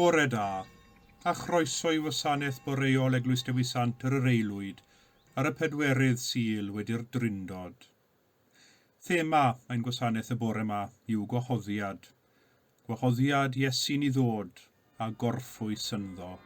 Bore da, a chroeso i wasanaeth boreol Eglwys Dewi Sant yr Aelwyd ar y pedwerydd Sul wedi'r Drindod. Thema ein gwasanaeth y bore yma yw gwahoddiad. Gwahoddiad Iesu'n i ddod a gorffwys ynddo.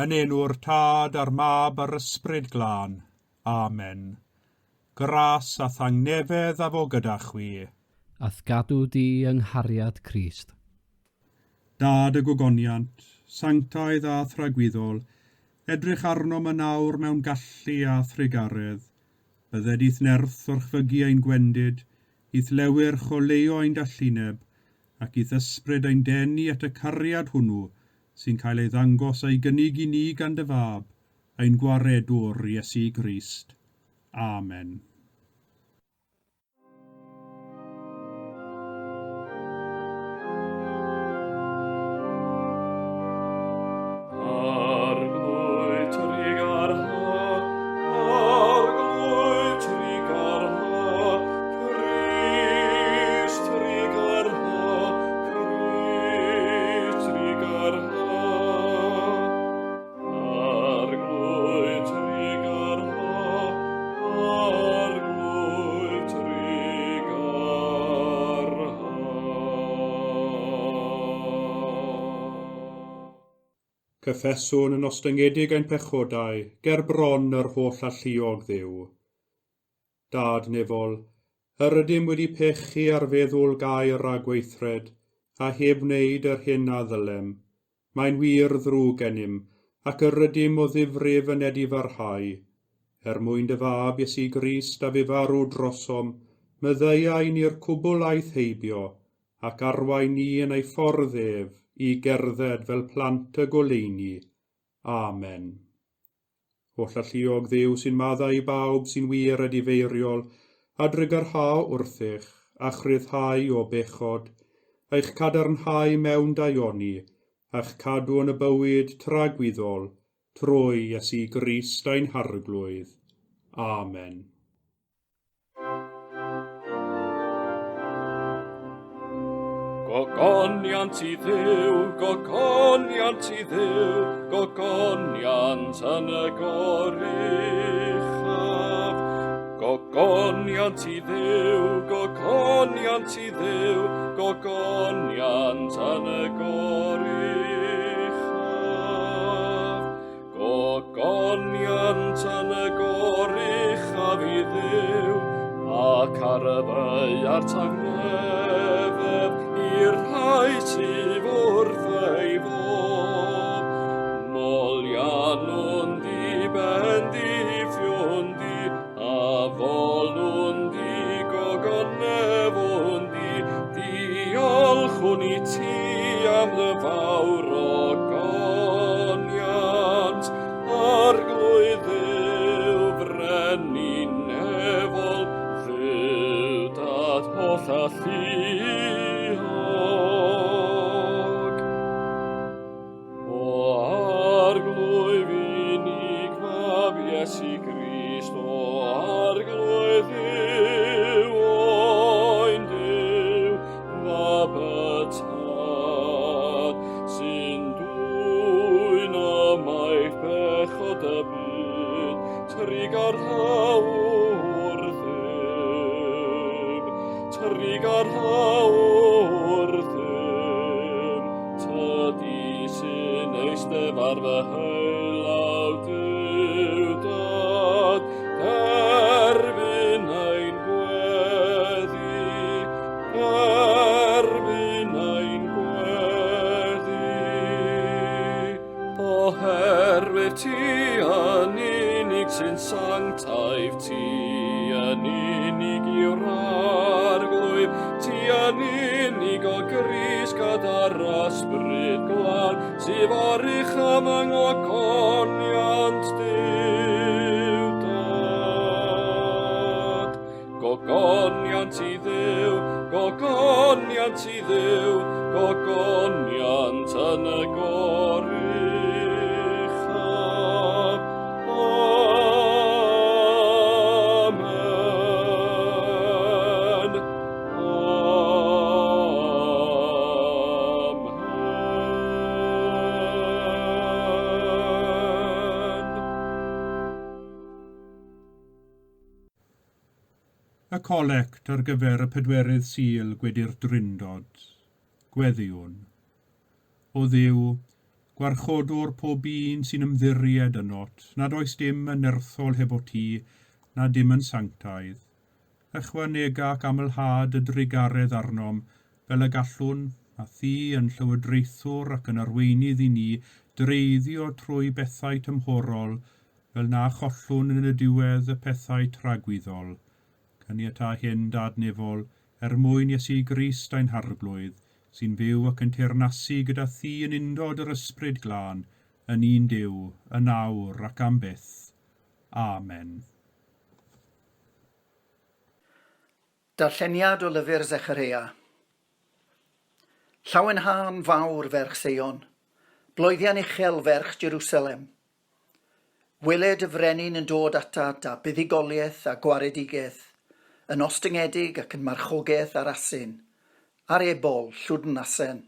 Yn enw'r Tad a'r Mab a'r Ysbryd Glân. Amen. Gras a thangnefedd a fo gyda chwi. A'th gadw di yng nghariad Crist. Dad y gogoniant, sanctaidd a thragwyddol, edrych arnom yn awr mewn gallu a thrugaredd. Bydded i'th nerth orchfygu ein gwendid, i'th lewyrch oleuo ein dallineb, ac i'th ysbryd ein denu at y cariad hwnnw sy'n cael ei ddangos a'i gynnig i ni gan dy Fab, ein Gwaredwr Iesu Grist. Amen. Arglwydd trugarha, Arglwydd trugarha, Crist trugarha, Crist trugarha. Arglwydd trugarha, Arglwydd trugarha. Cyffeswn yn ostyngedig ein pechodau ger bron yr holl alluog Dduw. Dad nefol, yr ydym wedi pechu ar feddwl gair a gweithred, a heb wneud yr hyn a ddylem. Mae'n wir ddrwg gennym, ac yr ydym o ddifrif yn edifarhau. Er mwyn dy Fab Iesu Grist a fu farw drosom, maddeuai ni'r cwbl aeth heibio, ac arwain ni yn ei ffordd ef i gerdded fel plant y goleuni. Amen. Hollalluog Dduw sy'n maddau i bawb sy'n wir edifeiriol, a drugarhau wrthych, a'ch rhyddhau o bechod, eich cadarnhau mewn daioni, a'ch cadw yn y bywyd tragwyddol, trwy Iesu Grist ein Harglwydd. Amen. Gogoniant i Dduw, gogoniant i Dduw, gogoniant yn y goruchaf. Gogoniant i Dduw, gogoniant i Dduw, gogoniant yn y goruchaf. Gogoniant yn y goruchaf i Dduw, ac ar y ddaear tangnefedd i'r rhai sydd wrth ei fodd. Trugarha wrthym, trugarha wrthym, tydi sy'n eistedd ar fy heilaw Duw Dad, derbyn ein gweddi, derbyn ein gweddi. Oherwydd ti yn unig sy'n sanctaidd, ti yn unig yw'r Arglwydd, ti yn unig o Grist gyda'r Ysbryd Glân, sydd o'r uchaf yng ngogoniant Duw Dad. Gogoniant i Dduw, gogoniant i Dduw, gogoniant yn y goruchaf. Amen. Amen. Y colect ar gyfer y pedwerydd Sul gwedi'r Drindod. Gweddïwn. O Dduw, gwarchodwr pob un sy'n ymddiried ynot, nad oes dim yn nerthol hebot ti, na dim yn sanctaidd. Ychwanega ac amlhad y drugaredd arnom, fel y gallwn, a thi yn llywodraethwr ac yn arweinydd i ni, dreiddio trwy bethau tymhorol, fel na chollwn yn y diwedd y pethau tragwyddol. Caniatâ hyn, Dad nefol, er mwyn Iesu Grist ein Harglwydd, sy'n fyw ac yn teyrnasu gyda thi yn undod yr Ysbryd Glân, yn un Duw, yn awr ac am byth. Amen. Darlleniad o lyfr Zechareia. Llawenhân fawr ferch Seion, bloeddian uchel ferch Jerusalem. Wele dy frenin yn dod atat â buddugoliaeth a gwaredigaeth, yn ostyngedig ac yn marchogaeth ar asyn, ar ebol llwdn asen.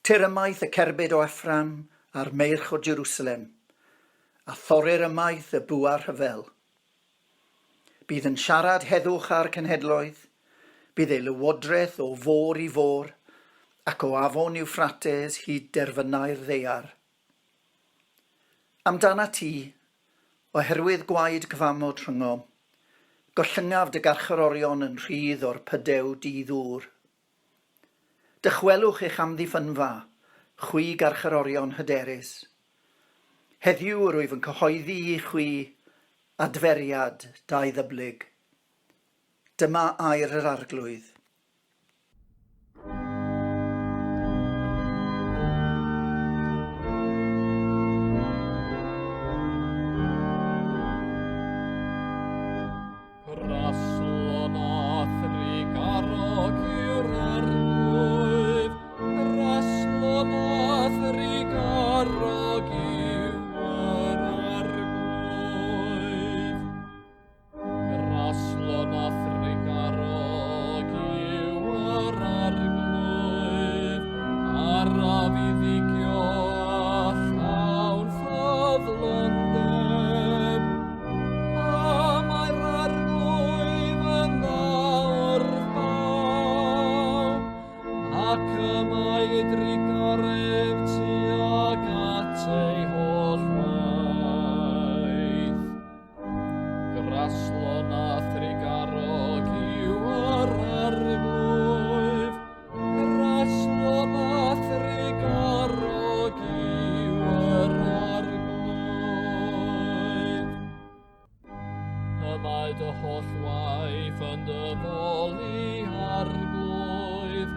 Tyr ymaith y cerbyd o Ephraim a'r meirch o Jerusalem, a thorir ymaith y bwa rhyfel. Bydd yn siarad heddwch â'r cenhedloedd, bydd ei lywodraeth o fôr i fôr, ac o afon Euphrates hyd derfynau'r ddaear. Amdanat ti, oherwydd gwaed cyfamod rhyngom, gollyngaf dy garcharorion yn rhydd o'r pydew di-ddŵr. Dychwelwch eich amddiffynfa, chwi garcharorion hyderus. Heddiw yr wyf yn cyhoeddi i chwi adferiad dau ddyblyg. Dyma air yr Arglwydd. Graslon a thrugarog yw'r Arglwydd, graslon a thrugarog yw'r Arglwydd. Graslon a thrugarog yw yr Arglwydd, araf i ddigio a llawn ffyddlondeb. Y mae'r Arglwydd yn dda wrth bawb, ac y mae ei drugaredd tuag at ei holl waith. Graslon a thrugarog yw yr Arglwydd, graslon a thrugarog yw yr Arglwydd. Y mae dy holl waith yn dy foli, Arglwydd,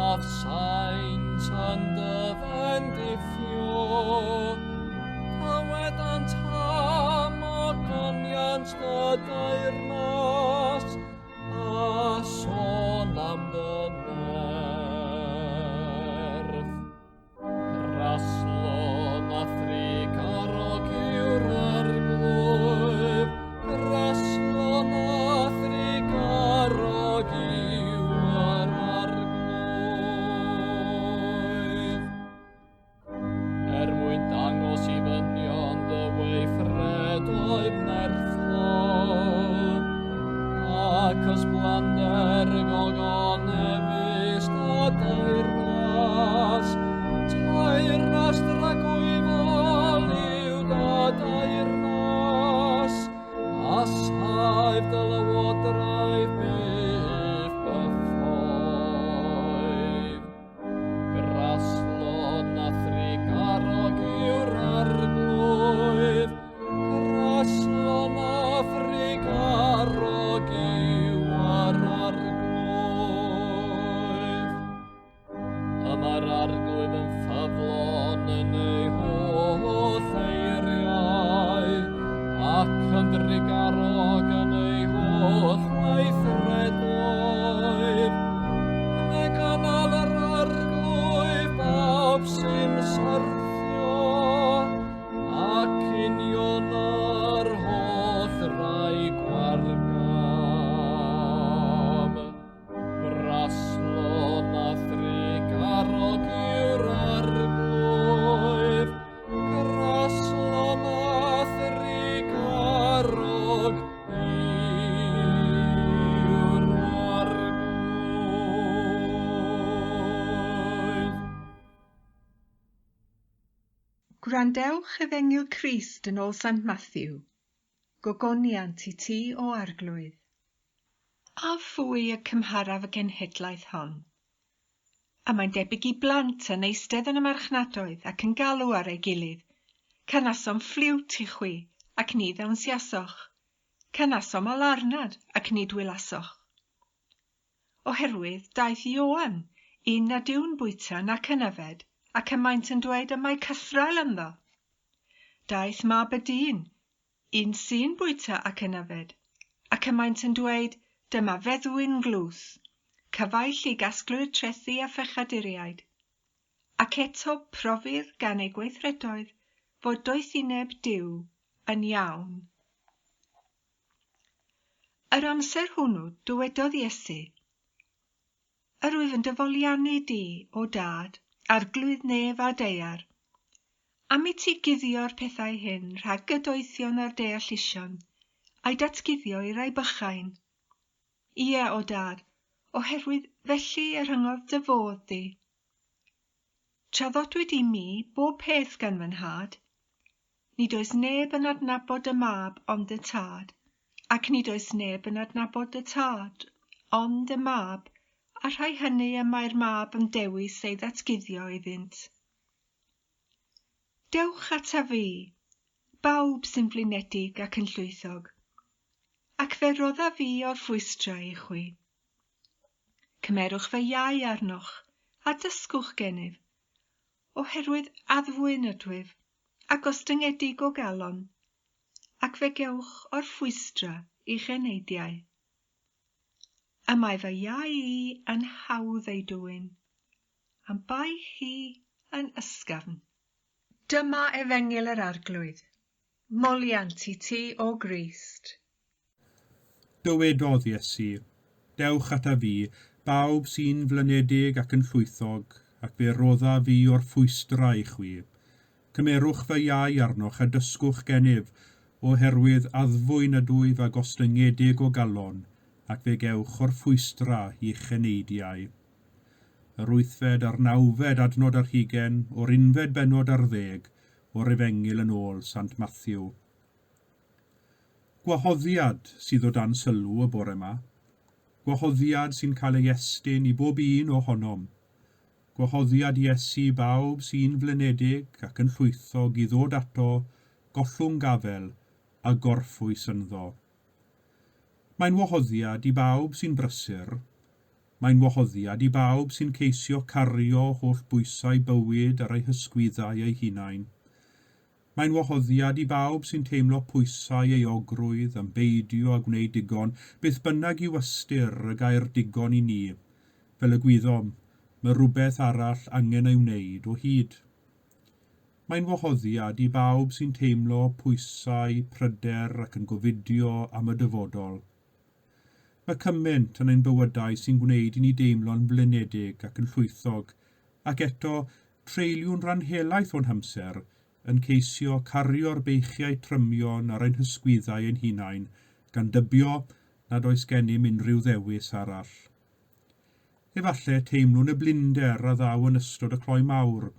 a'th saint yn dy fendithio. Dywedant am ogoniant dy deyrnas, a sôn am dy nerth. Graslon a thrugarog yw'r Arglwydd, graslon a thrugarog yw'r Arglwydd. syrthio, ac union yr holl rai gwargam. Graslon a thrugarog yw'r arglwydd, graslon a thrugarog yw'r arglwydd. Gwrandewch Efengyl Crist yn ôl Sant Matthew. Gogoniant i ti, o Arglwydd. A phwy y cymharaf y genhedlaeth hon? A mae'n debyg i blant yn eistedd yn y marchnadoedd ac yn galw ar ei gilydd, Canasom ffliwt i chwi, ac ni ddawnsiasoch. Canasom alarnad, ac nid wylasoch. Oherwydd daeth Ioan, un nad yw'n bwyta nac yn yfed, ac y maent yn dweud y mae cythraul ynddo. Daeth mab y dyn, un sy'n bwyta ac yn yfed, ac y maent yn dweud, Dyma feddwyn glws, cyfaill i gasglwyr trethi a phechaduriaid. Ac eto profir gan eu gweithredoedd fod doethineb Duw yn iawn. Yr amser hwnnw dywedodd Iesu, Yr wyf yn dy foliannu di, O Dad, Arglwydd nef a daear, am i ti guddio'r pethau hyn rhag y doethion a'r deallusion, a'u datguddio i rai bychain. Ie, O Dad, oherwydd felly y rhyngodd dy fodd di. Traddodwyd i mi bob peth gan fy nhad. Nid oes neb yn adnabod y Mab ond y Tad, ac nid oes neb yn adnabod y Tad ond y Mab, a'r rhai hynny y mae'r Mab yn dewis ei ddatguddio iddynt. Dewch ataf fi, bawb sy'n flinedig ac yn llwythog, ac fe roddaf fi orffwystra i chwi. Cymerwch fy iau arnoch, a dysgwch gennyf, oherwydd addfwyn ydwyf, a gostyngedig o galon, ac fe gewch orffwystra i'ch eneidiau. Y mae fy iau i yn hawdd ei dwyn, a'm baich i yn ysgafn. Dyma Efengyl yr Arglwydd. Moliant i ti, O Grist. Dywedodd Iesu, Dewch ataf fi, bawb sy'n flynedig ac yn llwythog, ac fe roddaf fi orffwystra i chwi. Cymerwch fy iau arnoch a dysgwch gennyf, oherwydd addfwyn ydwyf a gostyngedig o galon, ac fe gewch orffwystra i'ch eneidiau. Yr wythfed a'r nawfed adnod ar hugain o'r unfed bennod ar ddeg o'r Efengyl yn ôl Sant Mathew. Gwahoddiad sydd o dan sylw y bore 'ma. Gwahoddiad sy'n cael ei estyn i bob un ohonom. Gwahoddiad Iesu i bawb sy'n flinedig ac yn llwythog i ddod ato, gollwng gafel, a gorffwys ynddo. Mae'n wahoddiad i bawb sy'n brysur. Mae'n wahoddiad i bawb sy'n ceisio cario holl bwysau bywyd ar eu hysgwyddau eu hunain. Mae'n wahoddiad i bawb sy'n teimlo pwysau euogrwydd am beidio â gwneud digon, beth bynnag yw ystyr y gair digon i ni. Fel y gwyddom, mae rhywbeth arall angen ei wneud o hyd. Mae'n wahoddiad i bawb sy'n teimlo pwysau pryder ac yn gofidio am y dyfodol. Mae cymaint yn ein bywydau sy'n gwneud i ni deimlo'n blinedig ac yn llwythog, ac eto, treuliwn ran helaeth o'n hamser yn ceisio cario'r beichiau trymion ar ein hysgwyddau ein hunain, gan dybio nad oes gennym unrhyw ddewis arall. Efallai teimlwn y blinder a ddaw yn ystod y cloi mawr,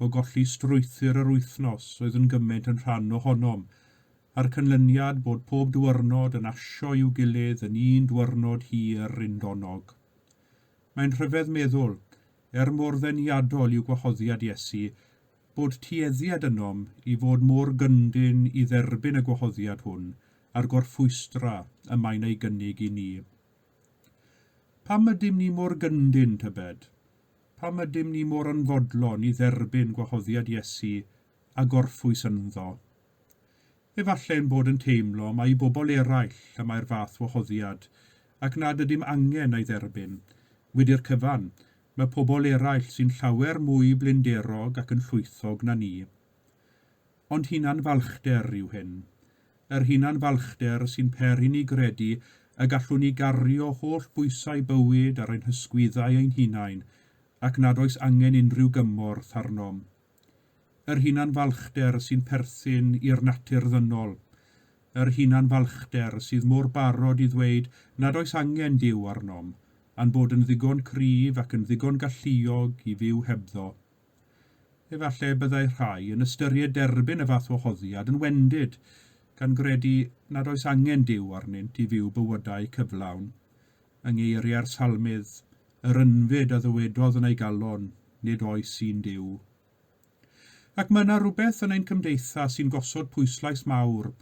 o golli strwythur yr wythnos oedd yn gymaint yn rhan ohonom, a'r canlyniad bod pob dwyrnod yn asio i'w gilydd yn un dwyrnod hir undonog. Mae'n rhyfedd meddwl, er mor ddeniadol yw gwahoddiad Iesu, bod tueddiad ynom i fod mor gyndyn i dderbyn y gwahoddiad hwn a'r gorffwystra y mae'n ei gynnig i ni. Pam ydym ni mor gyndyn, tybed? Pam ydym ni mor anfodlon i dderbyn gwahoddiad Iesu a gorffwys ynddo? Efallai ein bod yn teimlo mai i bobl eraill y mae'r fath wahoddiad, ac nad ydym angen ei dderbyn. Wedi'r cyfan, Mae pobl eraill sy'n llawer mwy blinderog ac yn llwythog na ni. Ond hunan-falchder yw hyn. Yr hunan-falchder sy'n peri ni gredu y gallwn ni gario holl bwysau bywyd ar ein hysgwyddau ein hunain ac nad oes angen unrhyw gymorth arnom. Yr hunan-falchder sy'n perthyn i'r natur ddynol. Yr hunan-falchder sydd mor barod i ddweud nad oes angen Duw arnom, a'n bod yn ddigon cryf ac yn ddigon galluog i fyw hebddo. Efallai byddai rhai yn ystyried derbyn y fath wahoddiad yn wendid, gan gredu nad oes angen Duw arnynt i fyw bywydau cyflawn. Yng ngeiriau'r Salmydd, Yr ynfyd a ddywedodd yn ei galon, Nid oes un Duw. Ac mae yna rywbeth yn ein cymdeithas sy'n gosod pwyslais mawr,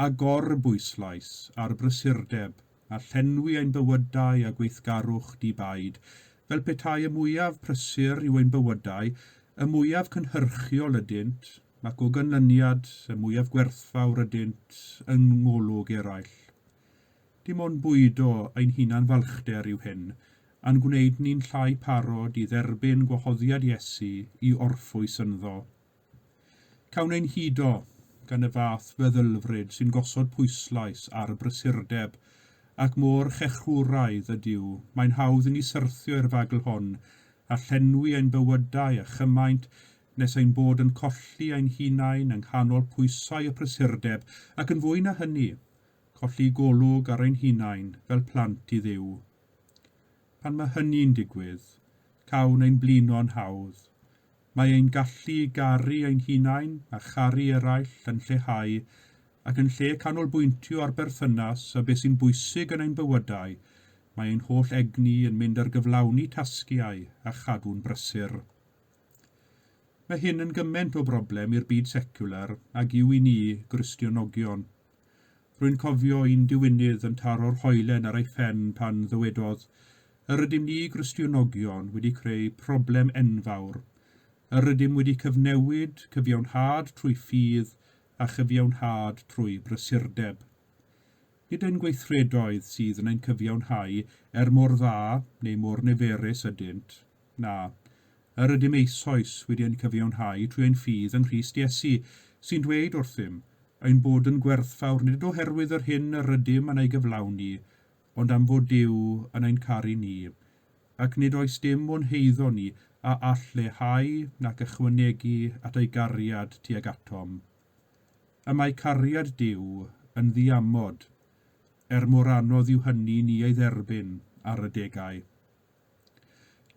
a gor-bwyslais, ar brysurdeb, a llenwi ein bywydau â gweithgarwch di-baid, fel petai y mwyaf prysur yw ein bywydau, y mwyaf cynhyrchiol ydynt, ac o ganlyniad, y mwyaf gwerthfawr ydynt yng ngolwg eraill. Dim ond bwydo ein hunan-falchder yw hyn, a'n gwneud ni'n llai parod i dderbyn gwahoddiad Iesu i orffwys ynddo. Cawn ein hudo gan y fath feddylfryd sy'n gosod pwyslais ar brysurdeb, ac mor chechrwraidd ydyw, mae'n hawdd i ni syrthio i'r fagl hon, a llenwi ein bywydau â chymaint nes ein bod yn colli ein hunain yng nghanol pwysau y prysurdeb, ac yn fwy na hynny, colli golwg ar ein hunain fel plant i Dduw. Pan mae hynny'n digwydd, cawn ein blino'n hawdd. Mae ein gallu i garu ein hunain a charu eraill yn lleihau, ac yn lle canolbwyntio ar berthynas a beth sy'n bwysig yn ein bywydau, mae ein holl egni yn mynd ar gyflawni tasgiau a chadw'n brysur. Mae hyn yn gymaint o broblem i'r byd seciwlar ag yw i ni, Gristionogion. Rwy'n cofio un diwinydd yn taro'r hoelen ar ei phen pan ddywedodd, Yr ydym ni Gristionogion wedi creu problem enfawr. Yr ydym wedi cyfnewid cyfiawnhad trwy ffydd a chyfiawnhad trwy brysurdeb. Nid ein gweithredoedd sydd yn ein cyfiawnhau er mor dda neu mor niferus ydynt. Na, yr ydym eisoes wedi ein cyfiawnhau trwy ein ffydd yng Nghrist Iesu, sy'n dweud wrthym, ein bod yn gwerthfawr nid oherwydd yr hyn yr ydym yn ei gyflawni, ond am fod Duw yn ein caru ni, ac nid oes dim o'n heiddo ni a all leihau nac ychwanegu at ei gariad tuag atom. Y mae cariad Duw yn ddiamod, er mor anodd yw hynny ni ei dderbyn ar adegau.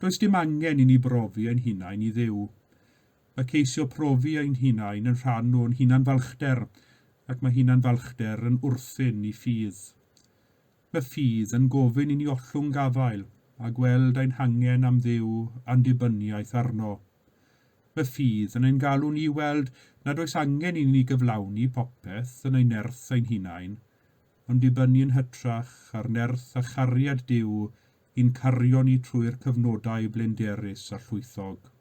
Does dim angen i ni brofi ein hunain i Dduw. Mae ceisio profi ein hunain yn rhan o'n hunan-falchder, ac mae hunan-falchder yn wrthun i ffydd. Mae ffydd yn gofyn i ni ollwng gafael a gweld ein hangen am Dduw a'n dibyniaeth arno. Mae ffydd yn ein galw ni i weld nad oes angen i ni gyflawni popeth yn ein nerth ein hunain, ond dibynnu yn hytrach ar nerth a chariad Duw i'n cario ni trwy'r cyfnodau blinderus a llwythog.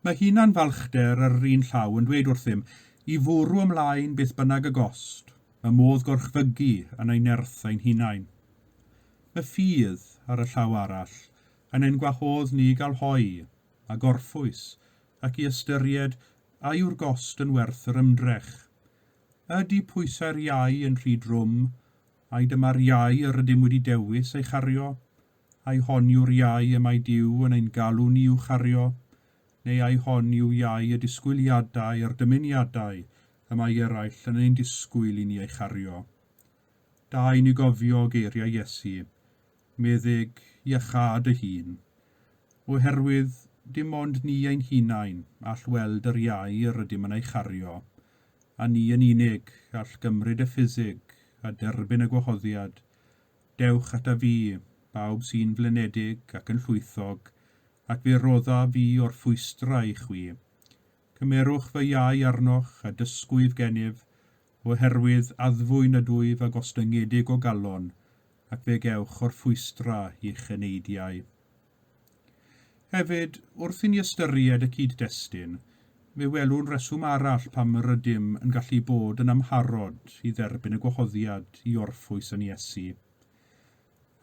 Mae hunan-falchder ar yr un llaw yn dweud wrthym i fwrw ymlaen beth bynnag y gost, mae modd gorchfygu yn ein nerth ein hunain. Mae ffydd, ar y llaw arall, yn ein gwahodd ni i gael hoe a gorffwys ac i ystyried a yw'r gost yn werth yr ymdrech. Ydy pwysau'r iau yn rhy drwm? Ai dyma'r iau yr ydym wedi dewis ei chario? Ai hon yw'r iau y mae Duw yn ein galw ni i'w chario? Neu ai hon yw iau y disgwyliadau a'r dymuniadau y mae eraill yn ein disgwyl i ni ei chario? Da i ni gofio geiriau Iesu, Meddyg, iachâ dy hun. Oherwydd dim ond ni ein hunain all weld yr iau yr ydym yn ei chario, a ni yn unig all gymryd y ffisig a derbyn y gwahoddiad Dewch ataf fi, bawb sy'n flinedig ac yn llwythog, ac fe roddaf fi orffwystra i chwi. Cymerwch fy iau arnoch a dysgwyf gennyf, oherwydd addfwyn ydwyf a gostyngedig o galon, ac fe gewch orffwystra i'ch eneidiau. Hefyd, wrth i ni ystyried y cyd-destun, fe welwn reswm arall pam yr ydym yn gallu bod yn amharod i dderbyn y gwahoddiad i orffwys yn Iesu.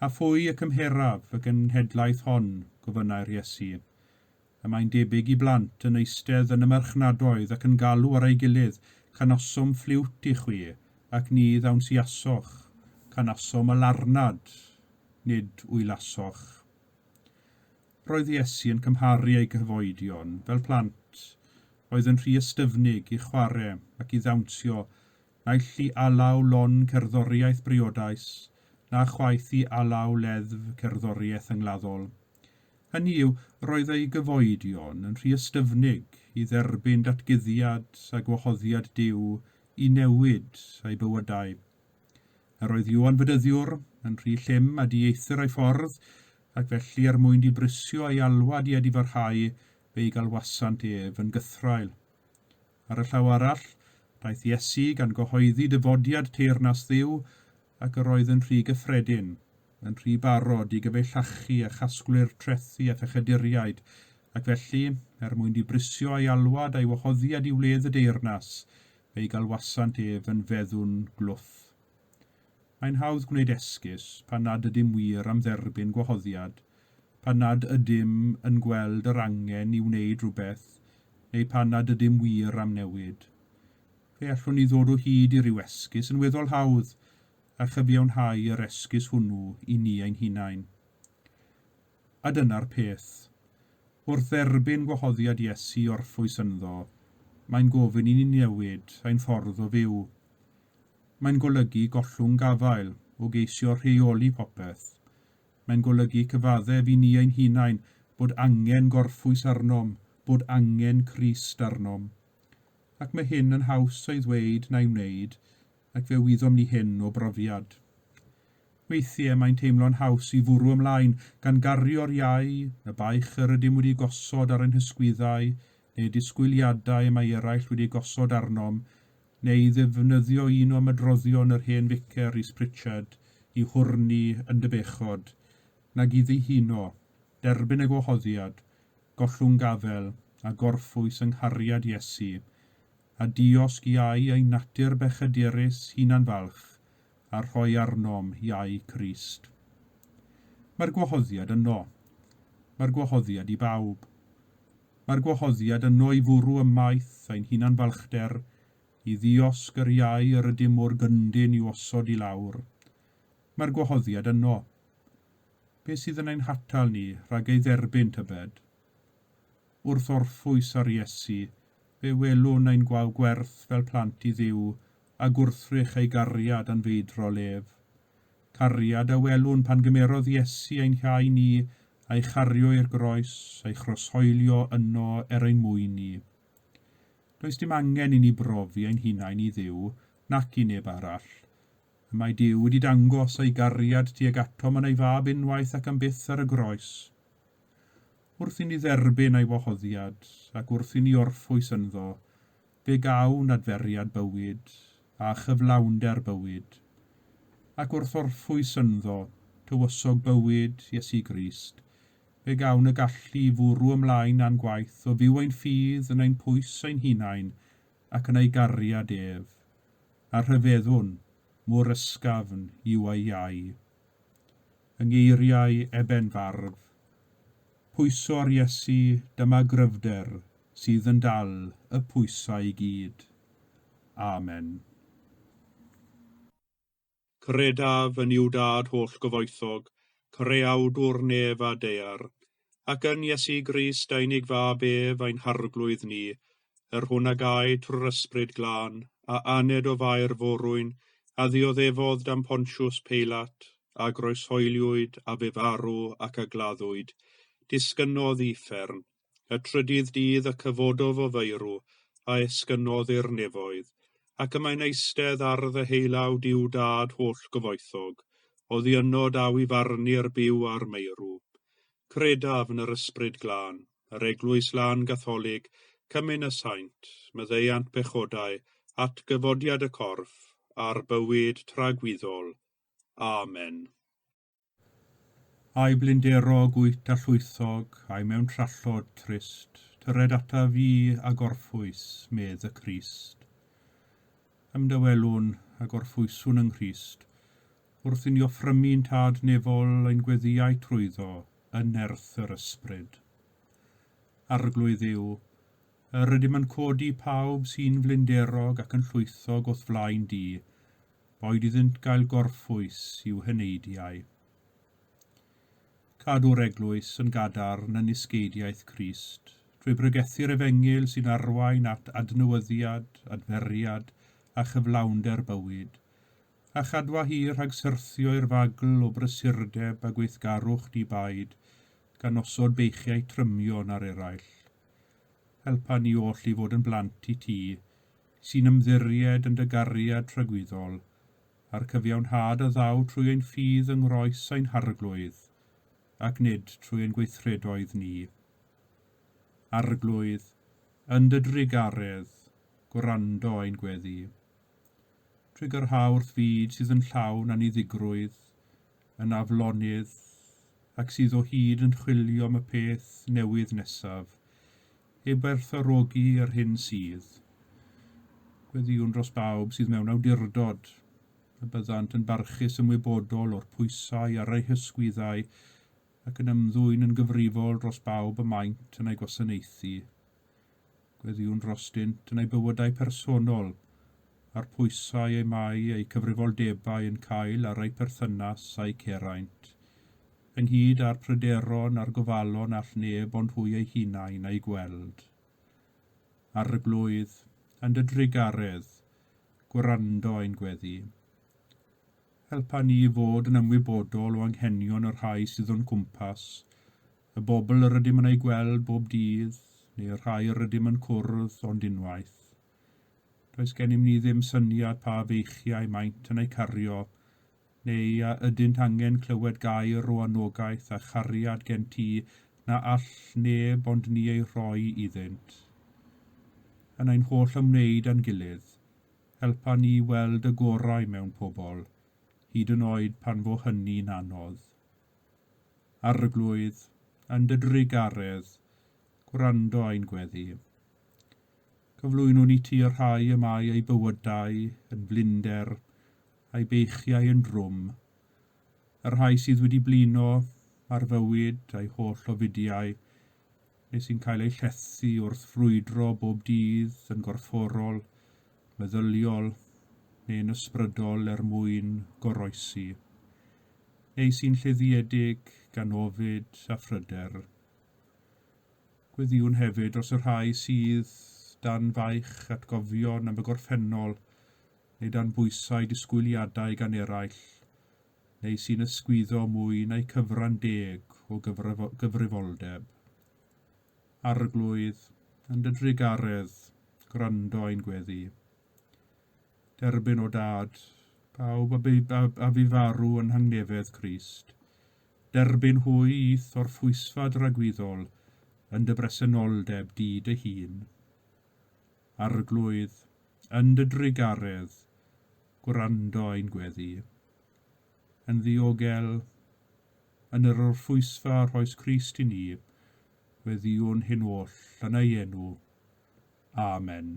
A phwy y cymheraf y genhedlaeth hon? gofynnai'r Iesu. Y mae'n debyg i blant yn eistedd yn y marchnadoedd ac yn galw ar ei gilydd, Canasom ffliwt i chwi, ac ni ddawnsiasoch, canasom y larnad, nid wylasoch. Roedd Iesu yn cymharu ei gyfoedion fel plant oedd yn rhy ystyfnig i chwarae ac i ddawnsio naill i alaw lon cerddoriaeth briodais, na chwaith i alaw leddf cerddoriaeth angladdol. Hynny yw, roedd ei gyfoedion yn rhy ystyfnig i dderbyn datguddiad a gwahoddiad Duw i newid eu bywydau. Yr oedd Ioan Fedyddiwr yn rhy llym a dieithr ei ffordd, ac felly er mwyn dibrisio ei alwad i edifarhau, fe'i galwasant ef yn gythraul. Ar y llaw arall, daeth Iesu gan gyhoeddi dyfodiad teyrnas Dduw, ac yr oedd yn rhy gyffredin, yn rhy barod i gyfeillachu a chasglu'r trethi a phechaduriaid, ac felly, er mwyn dibrisio ei alwad a'i wahoddiad i wledd y deyrnas, fe'i galwasant ef yn feddw'n glwff. Mae'n hawdd gwneud esgus pan nad ydym wir am dderbyn gwahoddiad, pan nad ydym yn gweld yr angen i wneud rhywbeth, neu pan nad ydym wir am newid. Fe allwn ni ddod o hyd i ryw esgus yn weddol hawdd, a chyfiawnhau yr esgus hwnnw i ni ein hunain. A dyna'r peth. Wrth dderbyn gwahoddiad Iesu i orffwys ynddo, mae'n gofyn i ni newid ein ffordd o fyw. Mae'n golygu gollwng gafael o geisio rheoli popeth. Mae'n golygu cyfaddef i ni ein hunain bod angen gorffwys arnom, bod angen Crist arnom. Ac mae hyn yn haws ei ddweud na'i wneud, ac fe wyddom ni hyn o brofiad. Weithiau mae'n teimlo'n haws i fwrw ymlaen gan gario'r iau, y baich yr ydym wedi gosod ar ein hysgwyddau, neu disgwyliadau y mae eraill wedi gosod arnom, neu i ddefnyddio un o ymadroddion yr hen ficer Rhys Pritchard i hwrnu yn dy bechod, nag i ddihuno, derbyn y gwahoddiad, gollwng gafel, a gorffwys yng nghariad Iesu, a diosg iau ein natur bechadurus hunan-falch, a rhoi arnom iau Crist. Mae'r gwahoddiad yno. Mae'r gwahoddiad i bawb. Mae'r gwahoddiad yno i fwrw ymaith ein hunan-falchder, i ddiosg yr iau yr ydym mor gyndyn i'w osod i lawr. Mae'r gwahoddiad yno. Be sydd yn ein hatal ni rhag ei dderbyn, tybed? Wrth orffwys ar Iesu, fe welwn ein gwaw gwerth fel plant i Dduw a gwrthrych ei gariad anfeidrol ef. Cariad a welwn pan gymerodd Iesu ein hiau ni a'i chario i'r groes, a'i chroshoelio yno er ein mwyn ni. Does dim angen i ni brofi ein hunain i Dduw, nac i neb arall. Y mae Duw wedi dangos ei gariad tuag atom yn ei Fab unwaith ac am byth ar y groes. Wrth i ni dderbyn ei wahoddiad, ac wrth i ni orffwys ynddo, fe gawn adferiad bywyd a chyflawnder bywyd. Ac wrth orffwys ynddo, tywysog bywyd Iesu Grist, fe gawn y gallu i fwrw ymlaen â'n gwaith o fyw ein ffydd yn ein pwys ein hunain ac yn ei gariad ef, a rhyfeddwn mor ysgafn yw ei iau. Yng ngeiriau Eben Fardd, Pwyso'r Iesu, dyma gryfder sydd yn dal y pwysau i gyd. Amen. Credaf yn Nuw Dad holl-gyfoethog, Creawdwr nef a daear, ac yn Iesu Grist ei unig Fab ef ein Harglwydd ni, yr hwn a gaed trwy'r Ysbryd Glân, a aned o Fair forwyn, a ddioddefodd dan Pontius Peilat, a groeshoeliwyd, a fu farw, ac a gladdwyd, disgynnodd i uffern, Y trydydd dydd y cyfododd o feirw, a esgynnodd i'r nefoedd, ac y mae'n eistedd ar ddeheulaw Duw Dad holl-gyfoethog, oddi yno daw i farnu'r byw a'r meirw. Credaf yn yr Ysbryd Glân, yr Eglwys Lân Gatholig, cymun y saint, maddeuant pechodau, atgyfodiad y corff, a'r bywyd tragwyddol. Amen. Ai blinderog wyt a llwythog, ai mewn trallod trist, tyred ataf fi a gorffwys, medd y Crist. Ymdawelwn a gorffwyswn yng Nghrist. wrth i ni offrymu'n Tad Nefol ein gweddïau trwyddo yn nerth yr Ysbryd. Arglwydd Dduw, yr ydym yn codi pawb sy'n flinderog ac yn llwythog o'th flaen di, boed iddynt gael gorffwys i'w heneidiau. Cadw'r eglwys yn gadarn yn nisgeidiaeth Crist, trwy bregethu'r efengyl sy'n arwain at adnewyddiad, adferiad a chyflawnder bywyd, a chadwa hi rhag syrthio i'r fagl o brysurdeb a gweithgarwch di-baid, gan osod beichiau trymion ar eraill. Helpa ni oll i fod yn blant i ti, sy'n ymddiried yn dy gariad tragwyddol, a'r cyfiawnhad a ddaw trwy ein ffydd yng nghroes ein Harglwydd, ac nid trwy ein gweithredoedd ni. Arglwydd, yn dy drugaredd, gwrando ein gweddi. Trigyrha wrth fyd sydd yn llawn anniddigrwydd, yn aflonydd, ac sydd o hyd yn chwilio am y peth newydd nesaf, heb werthfawrogi yr hyn sydd. Gweddïwn dros bawb sydd mewn awdurdod, y byddant yn barchus ymwybodol o'r pwysau ar eu hysgwyddau ac yn ymddwyn yn gyfrifol dros bawb y maent yn eu gwasanaethu. Gweddïwn drostynt yn eu bywydau personol, a'r pwysau eu mae eu cyfrifoldebau yn cael ar eu perthynas a'u ceraint, ynghyd â'r pryderon a'r gofalon all neb ond hwy eu hunain eu gweld. Arglwydd, yn dy drugaredd, gwrando ein gweddi. Helpa ni i fod yn ymwybodol o anghenion y rhai sydd o'n cwmpas, y bobl yr ydym yn eu gweld bob dydd, neu y rhai yr ydym yn cwrdd ond unwaith. Does gennym ni ddim syniad pa feichiau maent yn eu cario, neu a ydynt angen clywed gair o anogaeth a chariad gen ti na all neb ond ni ei rhoi iddynt. Yn ein holl ymwneud â'n gilydd, helpa ni i weld y gorau mewn pobl, hyd yn oed pan fo hynny'n anodd. Arglwydd, yn dy drugaredd, gwrando ein gweddi. Cyflwynwn i ti y rhai y mae eu bywydau yn flinder a'u beichiau yn drwm, y rhai sydd wedi blino ar fywyd a'i holl ofidiau, neu sy'n cael eu llethu wrth frwydro bob dydd yn gorfforol, meddyliol neu'n ysbrydol er mwyn goroesi, neu sy'n lleddiedig gan ofid a phryder. Gweddïwn hefyd dros y rhai sydd dan faich atgofion am y gorffennol neu dan bwysau disgwyliadau gan eraill, neu sy'n ysgwyddo mwy na'u cyfran deg o gyfrifoldeb. Arglwydd, yn dy drugaredd, gwrando ein gweddi. Derbyn o Dad, pawb a, a, a fu farw yn nhangnefedd Crist. Derbyn hwy i'th orffwysfa dragwyddol yn dy bresenoldeb di dy hun. Arglwydd, yn dy drugaredd, gwrando ein gweddi. Yn ddiogel, yn yr orffwysfa rhoes Crist i ni, gweddïwn hyn oll yn ei enw. Amen.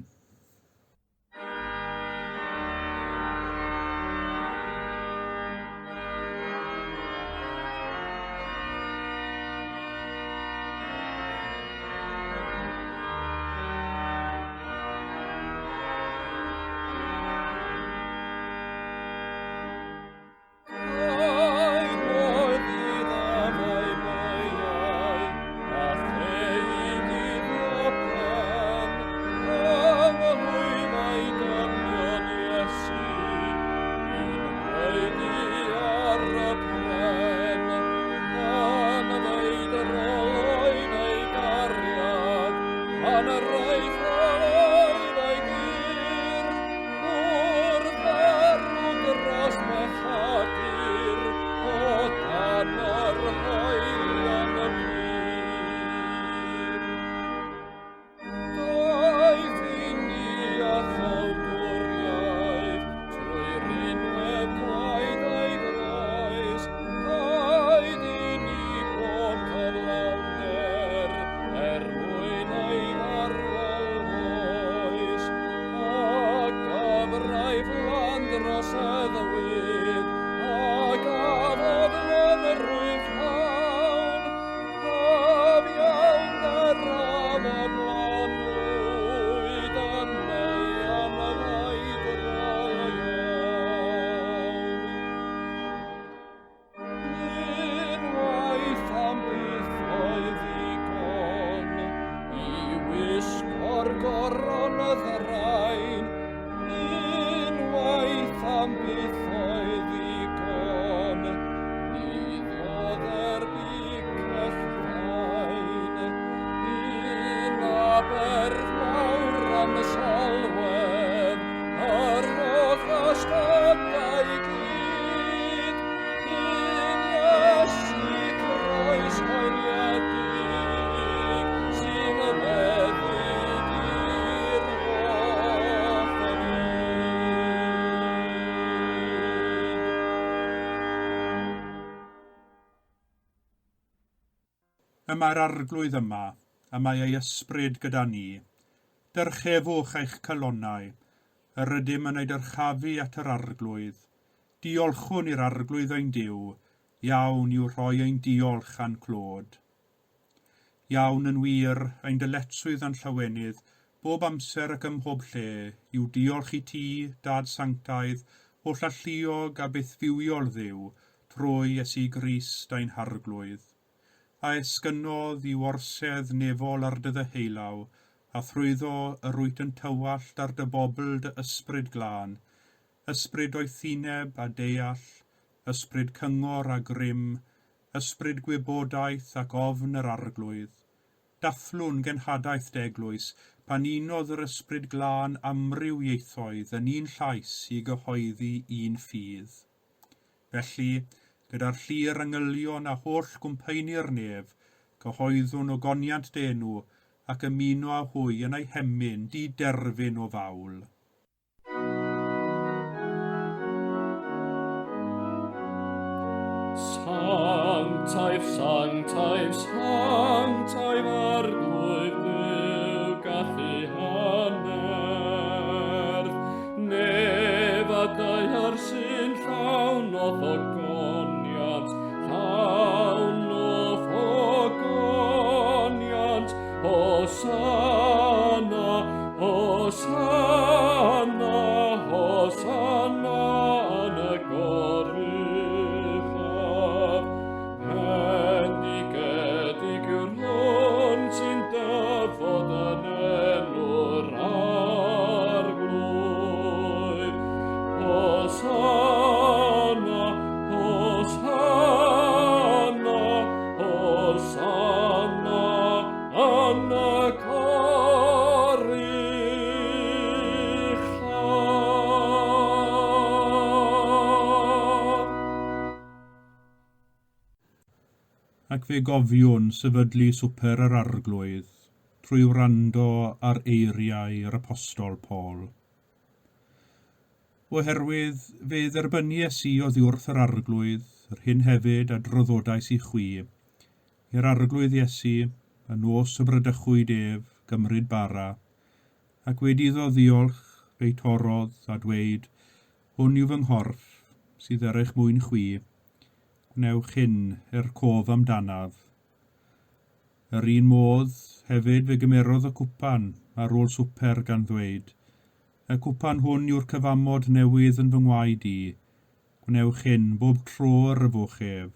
ddrain, unwaith am byth oedd ddigon, i ddioddau'r bicell fain. Un aberth mawr am solwedd, yr holl ystadau gyd, un Iesu croes hoeliedig, sy'n feddyg i'r holl fyd. Y mae'r Arglwydd yma, y mae ei ysbryd gyda ni. Dyrchefwch eich calonnau. Yr ydym yn ei dyrchafu at yr Arglwydd. Diolchwn i'r Arglwydd ein Duw, iawn yw rhoi ein diolch a'n clod. Iawn yn wir, ein dyletswydd a'n llawenydd, bob amser ac ym mhob lle, yw diolch i ti, Dad sanctaidd, hollalluog a bythfywiol Dduw, trwy Iesu Grist ein Harglwydd. A esgynnodd i'w orsedd nefol ar dy ddeheulaw, a thrwyddo yr wyt yn tywallt ar dy bobl dy ysbryd glân, ysbryd doethineb a deall, ysbryd cyngor a grym, ysbryd gwybodaeth ac ofn yr Arglwydd. Dathlwn genhadaeth dy eglwys, pan unodd yr ysbryd glân amryw ieithoedd yn un llais i gyhoeddi un ffydd. Felly, gyda'r llu'r angylion a holl gwmpeini'r nef, cyhoeddwn ogoniant dy enw ac ymuno â hwy yn eu hemyn diderfyn o fawl. Sanctaidd, sanctaidd, sanctaidd Arglwydd Duw, gallu hannerth. Nef a daear sy'n llawn o'th ogoniant, llawn o'th ogoniant. Hosanna, Hosanna, Hosanna yn y goruchaf. Bendigedig yw'r hwn sy'n dyfod yn enw'r Arglwydd. Hosanna, Hosanna, Hosanna yn y goruchaf. Ac fe gofiwn sefydlu swper yr Arglwydd trwy wrando ar eiriau yr Apostol Paul. Oherwydd fe dderbynies i oddiwrth yr Arglwydd yr hyn hefyd a draddodais i chwi, i'r Arglwydd Iesu, y nos y bradychwyd ef, gymryd bara, ac wedi iddo ddiolch, fe'i torrodd a dweud, Hwn yw fy nghorff, sydd er eich mwyn chwi. Gwnewch hyn er cof amdanaf. Yr un modd, hefyd fe gymerodd y cwpan ar ôl swper gan ddweud, Y cwpan hwn yw'r cyfamod newydd yn fy ngwaed i. Gwnewch hyn bob tro yr yfwch ef,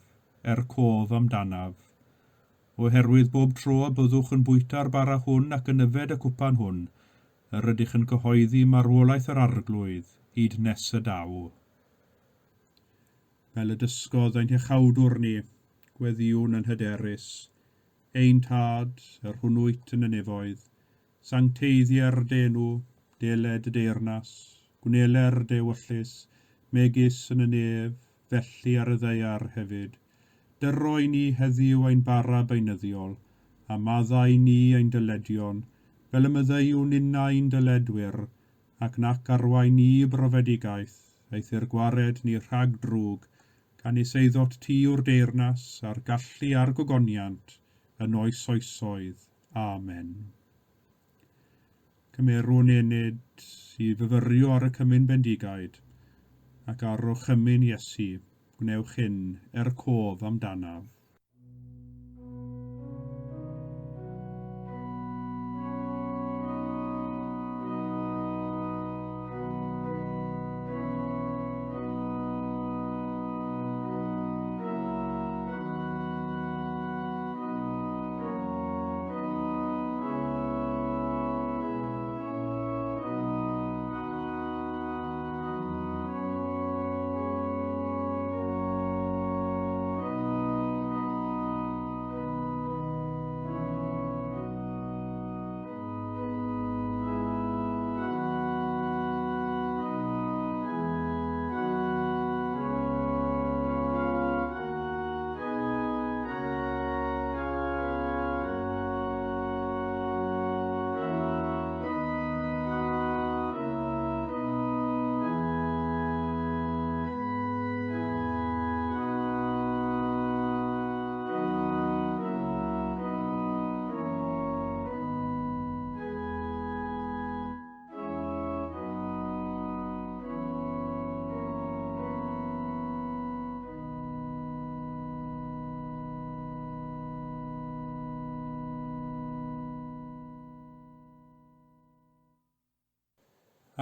er cof amdanaf. Oherwydd bob tro y byddwch yn bwyta'r bara hwn ac yn yfed y cwpan hwn, yr ydych yn cyhoeddi marwolaeth yr Arglwydd hyd nes y daw. Fel y dysgodd ein Hiachawdwr ni, gweddïwn yn hyderus, Ein Tad, yr hwn wyt yn y nefoedd, sancteiddier dy enw, deled dy deyrnas, gwneler dy ewyllys, megis yn y nef, felly ar y ddaear hefyd. Dyro i ni heddiw ein bara beunyddiol, a maddau i ni ein dyledion, fel y maddeuwn ninnau'n dyledwyr, ac nac arwain ni i brofedigaeth, eithr gwared ni rhag drwg, canys eiddot ti yw'r deyrnas, a'r gallu a'r gogoniant, yn oes oesoedd. Amen. Cymerwn enid i fyfyrio ar y cymun bendigaid, ac ar orchymyn Iesu, gwnewch hyn er cof amdanaf.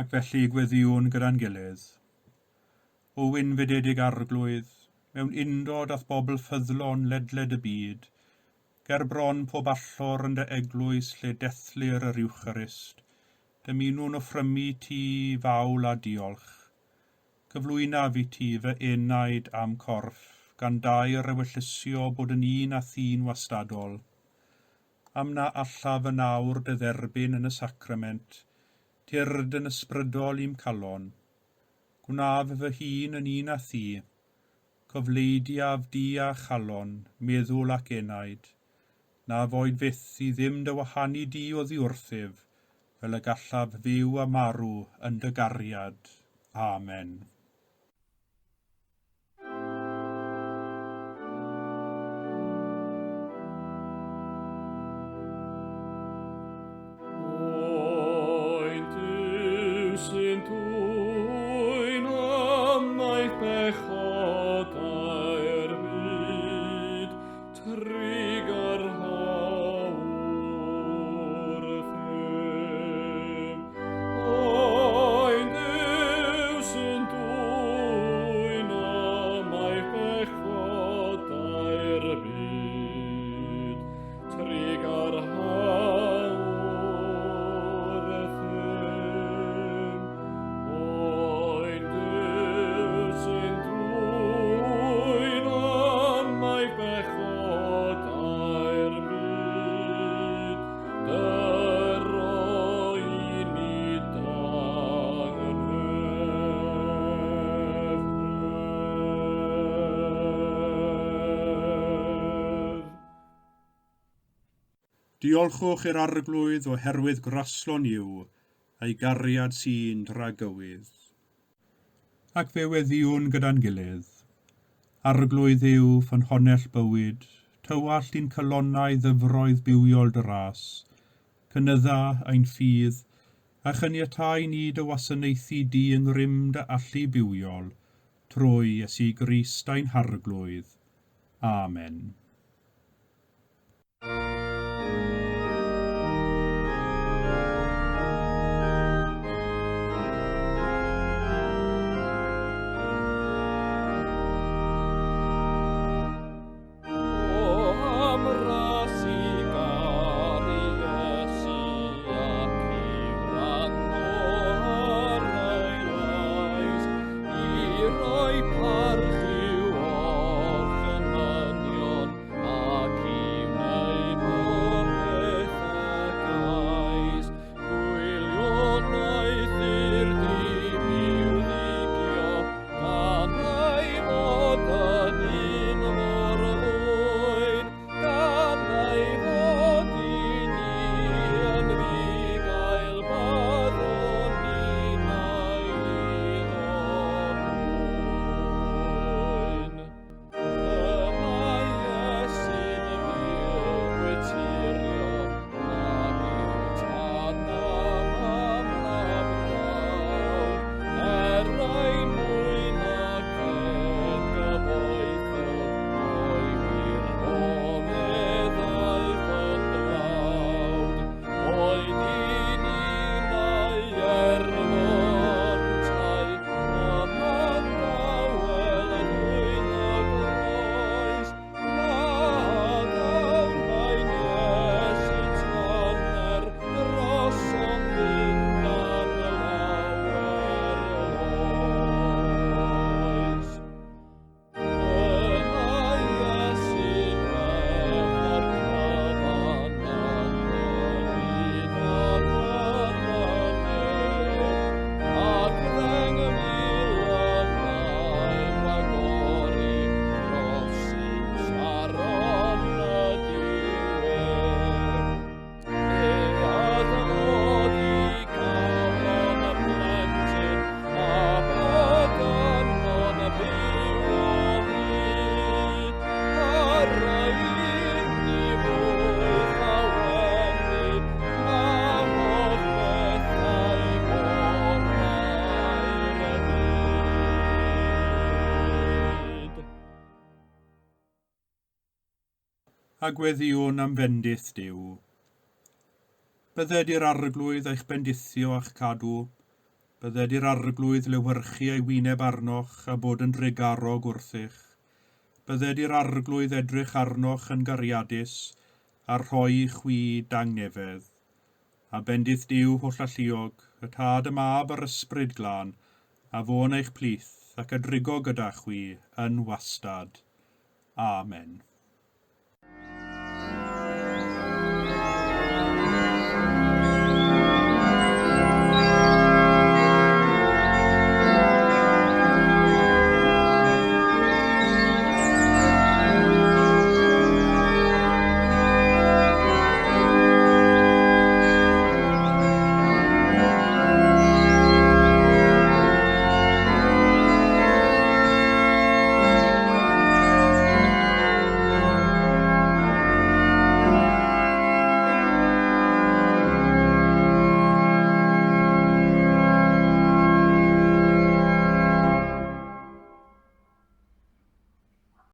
Ac felly gweddïwn gyda'n gilydd. O wynfydedig Arglwydd, mewn undod â'th bobl ffyddlon ledled y byd, ger bron pob allor yn dy eglwys lle dethlir yr Iwcharist, dymunwn offrymu ti fawl a diolch. Cyflwynaf i ti fy enaid a'm corff, gan daer ewyllysio bod yn un â thi'n wastadol. Am na allaf yn awr dy dderbyn yn y sacrament, tyrd yn ysbrydol i'm calon. Gwnaf fy hun yn un â thi. Cofleidiaf di â chalon, meddwl ac enaid. Na foed fyth i ddim dy wahanu di oddi wrthyf, fel y gallaf fyw a marw yn dy gariad. Amen. Oen Duw sy'n dwyn ymaith bechodau'r byd, trugarha wrthym. Oen Duw sy'n dwyn ymaith bechodau'r byd, trugarha wrthym. Oen Duw sy'n dwyn ymaith bechodau'r byd, dyro i ni dangnefedd. Diolchwch i'r Arglwydd oherwydd graslon yw, a'i gariad sy'n dragywydd. Ac fe weddïwn gyda'n gilydd. Arglwydd yw ffynhonnell bywyd, tywallt i'n calonnau ddyfroedd bywiol dy ras, cynydda ein ffydd, a chaniatáu ni dy wasanaethu di yng ngrym dy allu bywiol, trwy Iesu Grist ein Harglwydd. Amen. O am ras i garu Iesu ac i wrando ar ei lais, i roi parch i'w orchymynion ac i wneud popeth a gais. Gwylio wnaeth i'r dim i'w ddigio, gan ei fod yn un mor fwyn, gan ei fod i ni yn fugail, byddwn ninnau iddo nwyn. Y mae Iesu'n fil gwyturion, nag yw tad na mam na brawd, er ein mwyn ac yn gyfoethog, o'i wir ofedd aeth yn dlawd. Oed i ninnau erfontau, yma'n dawel ddwyn y groes, na gawn Iesu tyner drosom ddindan lawer oes. Y mae Iesu'n well na'r cyfan yn y byd ac yn y nef, ac 10,000 y mae'n rhagori dros un Saron y diwedd. Fe adnodd i galon y plentyn, a bod yno'n byw o hyd. Ar ei un i fwyth awenydd, na holl bethau gorau'r byd. A gweddïwn am fendith Duw. Bydded i'r Arglwydd eich bendithio a'ch cadw. Bydded i'r Arglwydd lewyrchu ei wyneb arnoch a bod yn drugarog wrthych. Bydded i'r Arglwydd edrych arnoch yn gariadus a rhoi i chwi dangnefedd. A bendith Duw Hollalluog, y Tad, y Mab a'r Ysbryd Glân, a fo yn eich plith ac a drigo gyda chwi yn wastad. Amen.